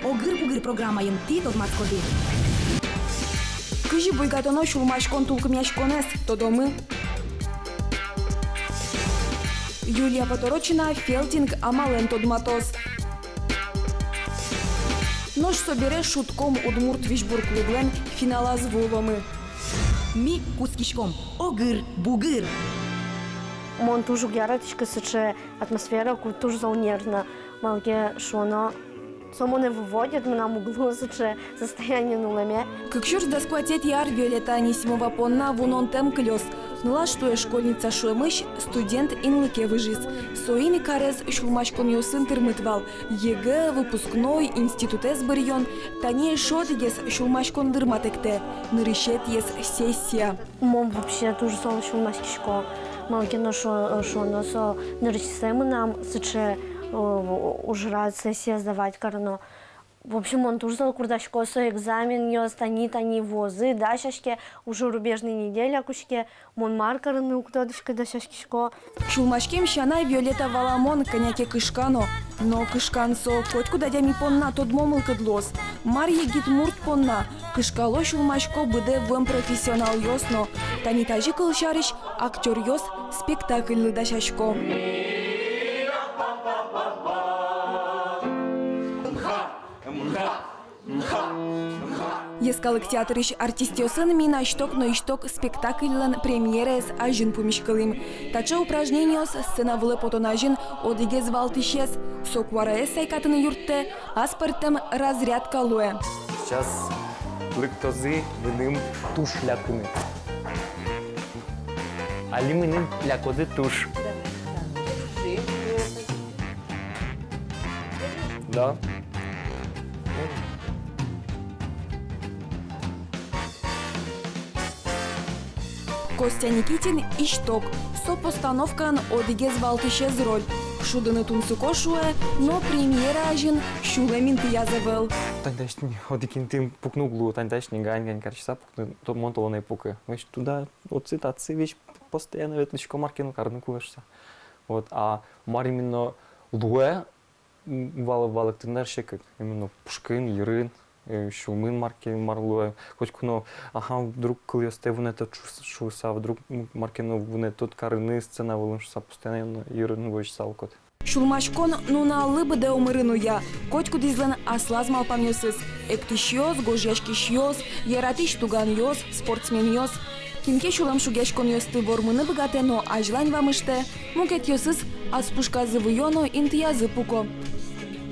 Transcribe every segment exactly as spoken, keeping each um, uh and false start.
«Огыр-бугыр» программаын тӥ тодматскоды: кызьы буйгатоно сюлмаськон тулкымъяськонэз, тодомы. Юлия Поторочина фелтинг амалэн тодматоз. Нош собере «Шудком» удмурт визьбур клублэн финалаз вуыломы. Ми кутскиськом. Огыр-бугыр. Мон туж уг яратӥськы сыӵе атмосфера, ку туж зол нервно. Малы ке шуоно, со монэ выводит, мынам уг луы сыӵе состояниын улэме. Кык сюрс дас куатетӥ ар Виолетта Анисимова понна вунонтэм кылёз. Нылаш туэ школьница шуэмысь студент инлыке выжиз. Соин ик арез сюлмаськонъёсын тырмыт вал. ЕГЭ, выпускной, институтэз быръён. Тани эшшо одӥгез сюлмаськон дыр матэктэ. Нырысетӥез сессия. Мон вообще туж зол сюлмаськисько. Малы ке но шуо-, шуоно, со нырысьсэ мынам сыӵе, э, ужрад, сессия сдавать кароно. В общем, мон туж зол курдасько, со экзаменъёс тани, тани вуозы, дасяське, уже рубежный неделя кутске, мон мар карыны уг тодӥськы, дасяськисько. Сюлмаськем сяна, Виолетта валамон, кӧня ке кышкано. Но кышкан со котькуд адями понна тодмо мылкыд луоз. Мар егит мурт понна, кышкало, сюлмасько быдэ вуэм профессионалъёс но. Тани тазьы, кылсярысь, актёръёс спектакльлы дасясько. Йӧскалык театрысь артистъёсын ми «Насьток но исьток» спектакльлэн премьераез азьын пумиськылӥм. Таӵе упражнениос сцена вылэ потон азьын одӥгез валтӥсез. Со куараез сайкатыны юрттэ, аспӧртэм разрядка луэ. Сейчас лыктозы мыным туш лякыны. Али мыным лякоды туш. Да. Костя Никитин «Исьток». Со постановкаын одӥгез валтӥсез роль. Шудыны тунсыко, шуэ, но премьера азьын сюлэм интыяз ӧвӧл. Тань дась ни, одӥг интыын пукны уг луы, тань дась ни, гань-гань кариськыса пукны, то мон толон ӧй пукы. Весь туда, отчы-татчы весь постоянно ветлӥсько, мар ке но карыны кулэ шуса. Вот, а мар именно луэ, м, вал-, валэктыны дыр ӧй секыт. Именно пушкын, йырын, э, сюлмын мар ке мар луэ. Котьку но, ага, вдруг кылъёстэ вунэтод шу-, шуса, вдруг, м, мар ке но вунэтод карыны сцена вылын шуса, постоянно йырын возьыса улӥськод. Сюлмаськон нуналлы быдэ омырын уя. Котькудӥзлэн аслаз малпанъёсыз. Эктӥсьёс, гожъяськисьёс, яратӥсь туганъёс, спортсменъёс. Кин ке сюлэмшугъяськонъёсты вормыны быгатэ но азьлань вамыштэ, мукетъёсыз ас пушказы выё но интыязы пуко.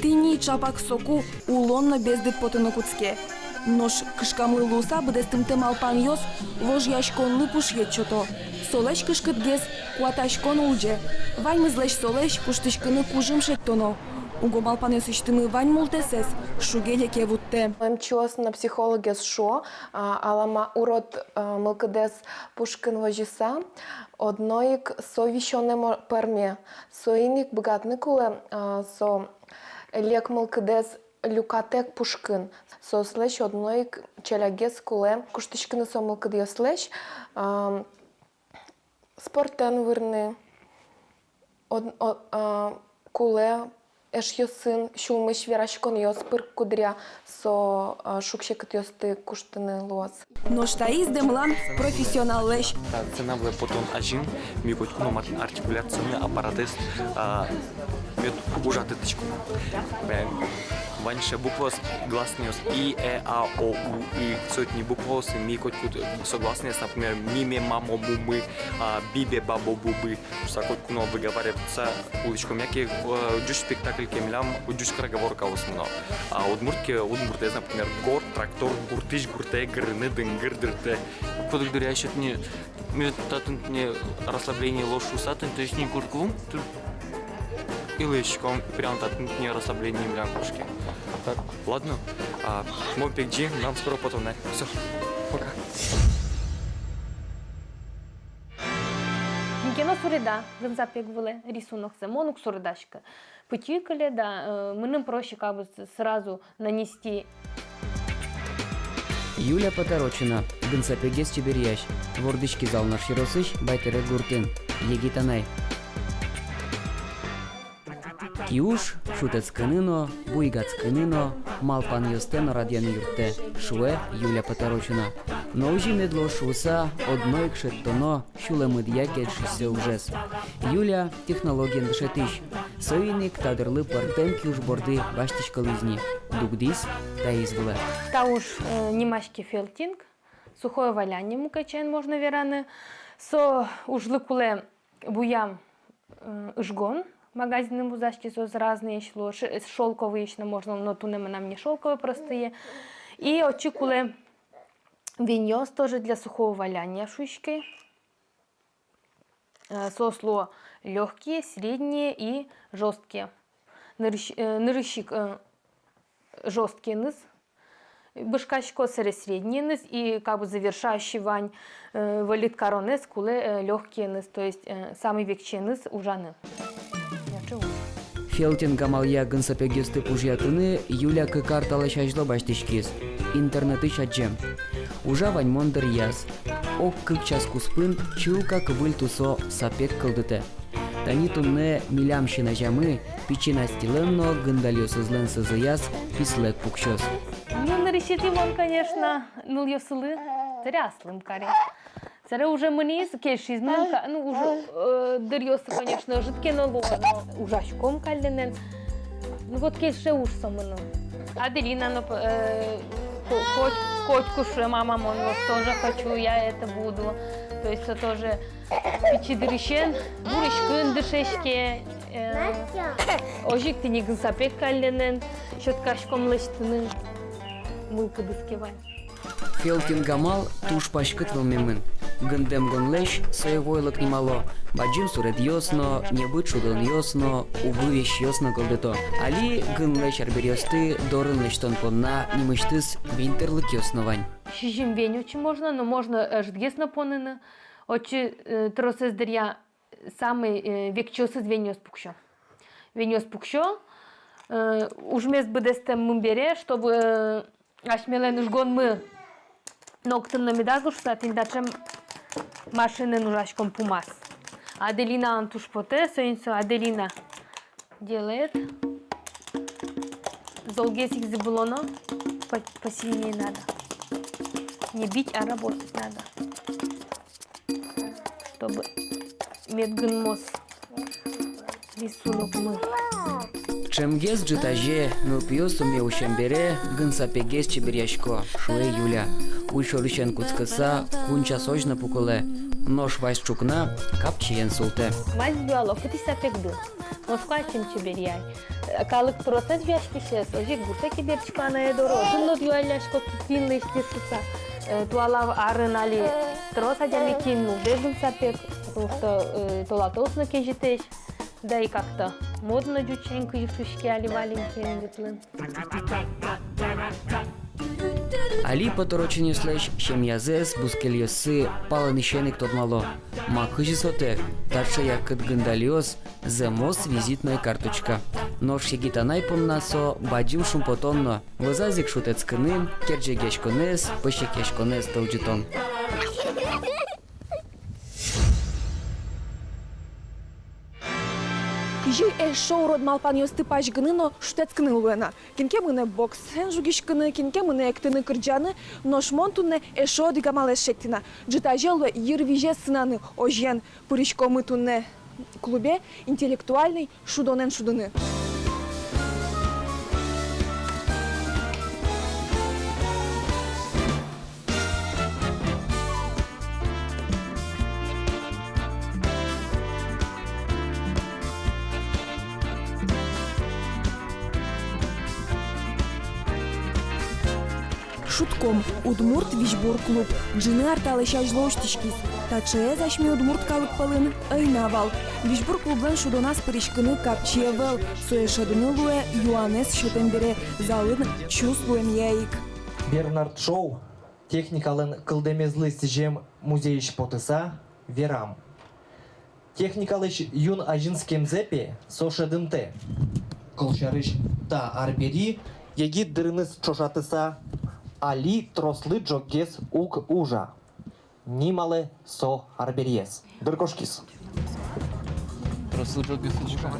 Тӥни чапак соку улон но бездыт потыны кутске. Нош кышкамлы луыса быдэстымтэ малпанъёс вожъяськонлы пушъет сёто. Солэсь кышкытгес — куатаськон улӟе. Ваньмызлэсь солэсь куштӥськыны кужым шедьтоно. Уго малпанъёсысьтымы вань мултэсэз шуге-леке вуттэ. Эмчиос но психологъёс шуо, а, алама урод, а, мылкыдэз пушкын возьыса, одно ик со висёнэ мо-, пӧрме. Соин ик быгатыны кулэ, а, со лек мылкыдэз люкатэк пушкын. Соослэсь одно ик ӵалякгес кулэ куштӥськыны со мылкыдъёслэсь, а, спортэн вырны, од-, о-, а, кулэ эшъёсын сюлмысь вераськонъёс пыр, куддыръя со, а, шуг-секытъёсты куштыны луоз. Нош таиз дэмлан профессионаллэсь. Та сцена вылэ потон азьын ми котьку но мар-, артикуляционный аппаратэз, а, мед ужатӥськом. Э, вань сыӵе букваос, гласныйёс: и, э, а, о, у, ы. Со тӥни букваосын ми котькуд согласныйёс, например, ми, ме, ма, мо, му, мы, а, би, бе, ба, бо, бу, бы. Шуса котьку но выговариваться улӥськом, яке, э, ӟуч спектакль ке милям, ӟуч скороговоркаос мыно. А удмурт ке, удмуртэз, например, горд трактор, гуртысь гуртэ, гырыны дынгыр дыртэ. Куддыръя ещё тӥни, ми татын тӥни расслабление луоз шуса, тӥни, то есть, тӥни куртку, тут и лэсьтӥськом, прям татын тӥни расслабление милям кошке. Так, ладно. А, мон пегӟи, мынам скоро потон на. Всё, пока. Кин ке но суреда гынзапег вылэ рисуноксэ, мон уг суредаськы. Пытьы кыле, да, э, мыным проще как бы с-, сразу нанести. Юлия Поторочина, гынзапегез чеберъясь, вордӥськиз Алнаш ёросысь Байтэрек гуртын, егит анай. Киуж шутэтскыны но, буйгатскыны но, малпанъёстэ но радъяны юрттэ, шуэ Юля Поторочина. Но озьы мед луоз шуыса, одно ик шедьтоно сюлэмыдъя кельшисьсэ ужез. Юля технологиен дышетӥсь. Соин ик та дырлы пӧртэм киуж борды басьтӥськылӥз ни, дугдӥз таиз вылэ. Та уж, э, нимаське фелтинг, сухое валяние мукет сямен можно вераны. Со ужлы кулэ буям, э, ыжгон, магазинын вузаське, соос разные ещё, ш-, шёлковые ещё можно, но туннэ мынам не шёлковые, простые. И отчы кулэ веньёс тоже для сухого валяния шуиське. Э, соос луо лёгкие, средние и жёсткие. Нырысь-, э, нырысь ик, э, жёсткиеныз бышкасько, сэре средненыз и как бы завершающий вань, э, выльыт каронэз кулэ, э, лёгкеныз, то есть, э, самый векченыз ужаны. Фелтинг амалъя гын сапегъёсты пужъятыны Юля кык ар талэсь азьло басьтӥськиз, интернетысь адӟем. Ужа ваньмон дыръяз. Ог-кык час куспын чылкак выль тусо сапег кылдытэ. Тани туннэ милям син азямы пичи Настилэн но Гындальёсызлэн сызыяз пислэг пуксёз. Ну, нырысетӥ мон, конечно, нылъёсылы тыряслым каре. Сэре уже мынӥз, кельшиз мыным ка-, ну, уже, э, дыръёсы, конечно, ӧжыт ке но луо, но ужаськом каллен. Ну вот кельше уж со мыным. Аделина, ну, п-, э, ко-, коть-, котьку шуэ: «Мама, мон вот тоже хочу, я это буду». То есть со тоже пичи дырысен гурыськыны дышетске, э, озьы ик тӥни гын сапег калленэн сётӥськом лэсьтыны. Мылкыдыз ке вань. Фелтинг амал туж паськыт вӧлмемын. Гындэмгонлэсь сое войлок нимало. Бадӟым суредъёс но, небыт шудонъёс но, уг луы вещъёс но кылдыто. Али гынлэсь арбериосты дорын лэсьтон понна нимысьтыз веньтэрлыкъёс но вань. Сизьым вень отчы можно, но можно ӧжытгес но поныны. Отчы, э, тросэз дыръя самый, э, векчиосыз веньёс пуксё. Веньёс пуксё, э, ужмес быдэстэммы бере, чтобы, э, асьмелэн ыжгонмы нокытын но медаз лу шуса, тӥни таӵе машинаен ужаськом пумаз. Аделиналэн туж потэ, соин со Аделина делает. Золгес ик зӥбылоно, по-, посильнее надо. Не бить, а работать надо. Чтобы мед гынмоз рисунокмы. Ӵемгес ӝытазе, нылпиос уме усем бере, гын сапегез чеберъясько, шуэ Юля. Уйшорысен кутскыса, куинь часозь но пукылэ. Нош вазь ӵукна капчиен султэ. Вазь юало: кытысь сапегды? Нош куатьчем чеберъяй. Калык тросэз вияськисез, озьы ик гуртэ ке бертӥсько, анае доры, отын но юаллясько, кин лэсьтӥз шуса. Э, туала арын али трос адями, кин нуллэ гын сапег, потому что, э, толалтоос но кезьытэсь, да и как-то модно ӟуч сямен, кызьы шуиське али, валенки ветлыны. Али Поторочинъёслэсь семьязэс бускельёссы палэнысен ик тодмало. Ма, кызьы сотэк, таӵе яркыт гындальёс зэмос визитной карточка. Нош егит анай понна со бадӟым шумпотон но. Вӧзаз ик шутэтскыны, керӟегъяськонэз, пӧсекъяськонэз тылӟытон. Кызьы эшшо урод малпанъёсты пазьгыны но шутэтскыны луэ на? Кин ке мынэ боксен жугиськыны, кин ке мынэ эктыны, кырӟаны, нош мон туннэ эшшо одӥг амалэз шедьтӥ на. Ӝытазе луэ йырвизез сынаны, озьыен, пыриськомы туннэ клубе интеллектуальной шудонэн шудыны. Шудком. Удмурт визьбур клуб ӝыны ар талэсь азьло усьтӥськиз. Таӵеез асьме удмурт калык пӧлын ӧй на вал. Визьбур клублэн шудоназ пыриськыны капчи ӧвӧл. Сое шӧдыны луэ юанэз сётэм бере, залын чус луэмъя ик. Бернард Шоу техникалэн кылдэмезлы сӥзем музейысь потыса верам. Техникалэсь юн азинскемзэ, пе, со шӧдымтэ. Кылсярысь, та арбери егит дырыныз ӵошатыса, али трослы ӝоггес уг ужа. Нималэ со арбериез. Дыр кошкиз. Трослы ӝоггес уг ужа.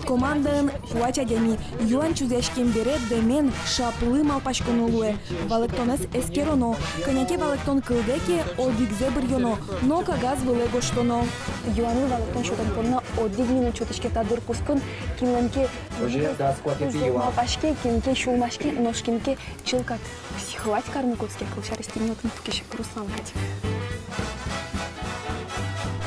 Командаын куать адями. Юан чузъяськем бере дэмен, шаплы малпаськоно луэ. Валэктонэз эскероно. Кӧня ке валэктон кылдэ ке, одӥгзэ быръёно но кагаз вылэ гожтоно. Юанлы валэктон сётон понна одӥг минут сётӥське та дыр куспын. Кинлэн ке туж малпаське, кин ке сюлмаське, нош кин ке чылкак сӥхлать карыны кутске. Кылсярысь, тӥни отын пукиське Руслан кадь.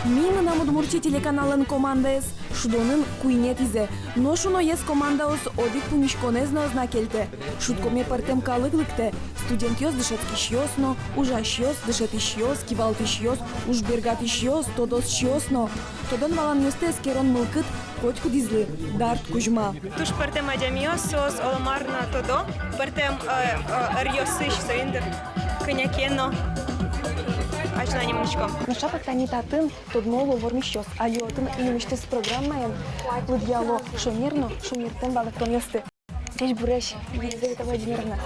«Ми – мынам Удмуртие» телеканаллэн командаез шудонын куинетӥзэ. Нош уноез командаос одӥг пумиськонэз но ӧз на кельтэ. Шудкоме пӧртэм калык лыктэ: студентъёс, дышетскисьёс но, ужасьёс, дышетӥсьёс, кивалтӥсьёс, ужбергатӥсьёс, тодосчиос но. Тодон-валанъёсты эскерон мылкыд котькудӥзлы дарт кузьма. Туж пӧртэм адямиос, соос оломар но тодо, пӧртэм, э, э, ӧръёсысь, соин дыр кӧня ке но азьлане мынӥськом. Нош чапак тани татын тодмо луо вормисьёс. Али отын нимысьтыз программаен лыдъяло шонер но шонертэм валэктонъёсты. Ӟечбуресь, Елизавета Владимировна.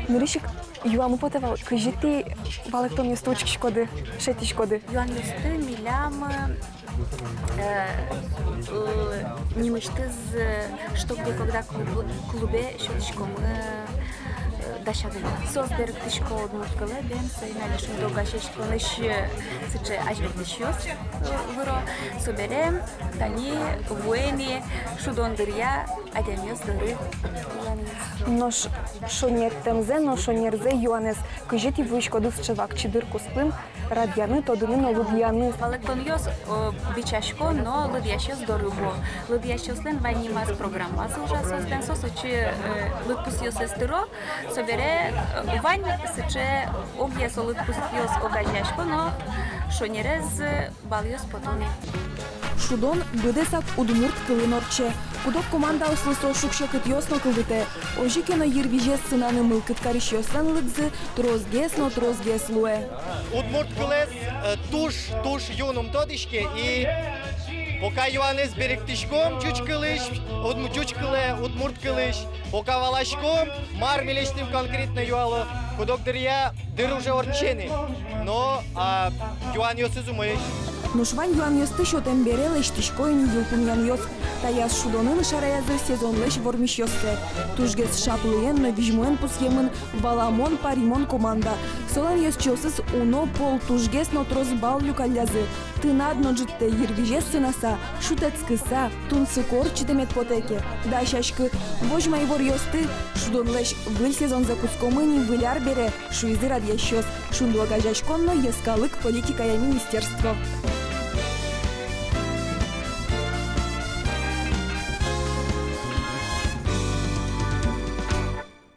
Нырысь ик юамы потэ вал, кызьы тӥ валэктонъёсты учкиськоды, шедьтӥськоды? Юанъёсты милям, э, э, нимысьтыз, э, «Что? Где? Когда?» клуб-, клубе сётӥськомы, э, дасяны. Соос берыктӥсько удмурт кылэ, бен, соин али «Шунды» огазеяськонысь, э, сыӵе азьветлӥсьёс, э, выро. Собере тани вуэ ни шудон дыръя адямиос доры юанъёс. Нош шонертэмзэ но шонерзэ юанэз: кызьы тӥ вуиськоды сыӵе вакчи дыр куспын радъяны, тодыны но лыдъяны? Валэктонъёс, э, бичасько но лыдъясьёс доры вуо. Лыдъясьёслэн вань нимаз программаос ужасьёслэн, соос отчы, э, лыдпусъёссэс тыро. Собере, э, вань сыӵе огъя со лыдпусъёс огазеясько но шонерез, э, балъёс пото ни. Шудон быдэсак удмурт кылын ортче. Куд-ог командаослы со шуг-секытъёс но кылдытэ. Озьы ке но, йырвизез сынаны мылкыд карисьёслэн лыдзы тросгес но тросгес луэ. Удмурт кылэз, э, туж, туж юн ум тодӥське, и пока юанэз берыктӥськом ӟуч кылысь, удм-, ӟуч кылэ, удмурт кылысь, пока валаськом, мар милесьтым конкретно юало, куд-ог дыръя дыр уже ортче ни. Но, а, юанъёсыз умоесь. Нош вань юанъёсты сётэм бере лэсьтӥсько ини йылпумъянъёс. Таяз шудонын шараязы сезонлэсь вормисьёссэ. Тужгес шаплыен но визьмоен пусъемын «Валамон, паримон» команда. Солэн ёзчиосыз уно пол тужгес но трос балл люкаллязы. Тынад но ӝыттэ, йырвизез сынаса, шутэтскыса. Тунсыко ортчытэмед потэ ке, дасяськы. Возьма иворъёсты. Шудонлэсь выль сезонзэ кутскомы ини Выль ар бере, шуизы радъясьёс. «Шунды» огазеяськон но йӧскалык политикая министерство.